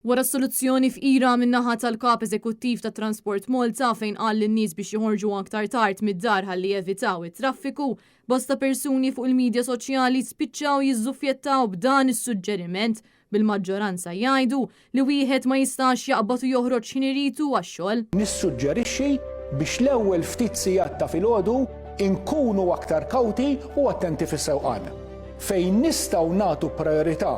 Wara s-soluzzjoni fqira min-naħa tal-Kap Eżekuttiv ta' Transport Malta fejn qal lin-nies biex joħorġu aktar tard mid-dar ħalli jevitaw it-traffiku, bosta persuni fuq il-midja soċjali spiċċaw jiżżuffjettaw b'dan is-suġġeriment, bil-maġġoranza jgħidu li wieħed ma jistax jaqbad u joħroġ x'ħin irid hu għax-xogħol. Nissuġġerixxi biex l-ewwel ftit sigħat ta' filgħodu nkunu aktar kawti u attenti fis-sewqan. Fejn nistgħu nagħtu prijorità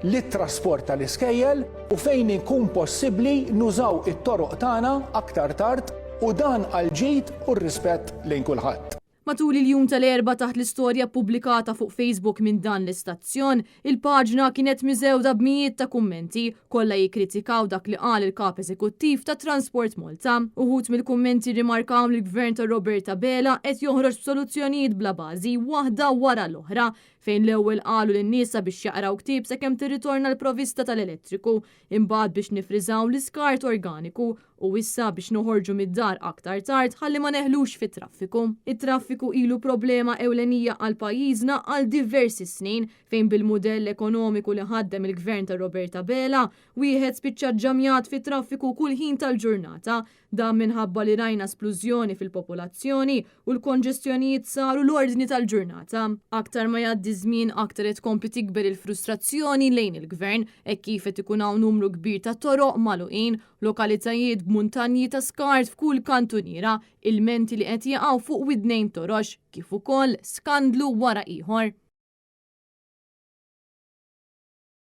lit-trasport tal-iskejjel u fejn ikun possibbli nużaw it-toroq tagħna aktar tard u dan għall-ġid u r-rispett lejn kulħadd. Matul il-jum tal-Erbgħa taħt l-istorja ppubblikata fuq Facebook minn dan l-istazzjon, il-paġna kienet miżgħuda b'mijiet ta' kummenti, kollha jikkritikaw dak li qal il-Kap Eżekuttiv ta' Transport Malta. Uħud mill-kummenti rrimarkaw li l-Gvern ta' Robert Abela qed joħroġ b'soluzzjonijiet bla bażi waħda wara l-oħra, fejn l-ewwel qalu lin-nies sabiex jaqraw ktieb sakemm tirritorna l-provista tal-elettriku, imbagħad biex niffriżaw l-iskart organiku U issa biex noħorġu mid-dar aktar tard ħalli ma neħlux fit-traffiku. It-traffiku ilu problema ewlenija għal pajjiżna għal diversi snin fejn bil-mudell ekonomiku li ħaddem il-Gvern ta' Robert Abela, wieħed spiċċa ġġamjat fit-traffiku kull ħin tal-ġurnata. Dan minħabba li rajna splużjoni fil-popolazzjoni u l-konġestjonijiet saru l-ordni tal-ġurnata. Aktar ma jgħaddi ż-żmien aktar qed tkompli tikber il-frustrazzjoni lejn il-Gvern hekk kif qed ikun hawn numru kbir ta' toroq magħluqin, lokalitajiet b'muntanji ta' skart f'kull kantuniera, ilmenti li qed jaqgħu fuq widnejn torox, kif ukoll skandlu wara ieħor.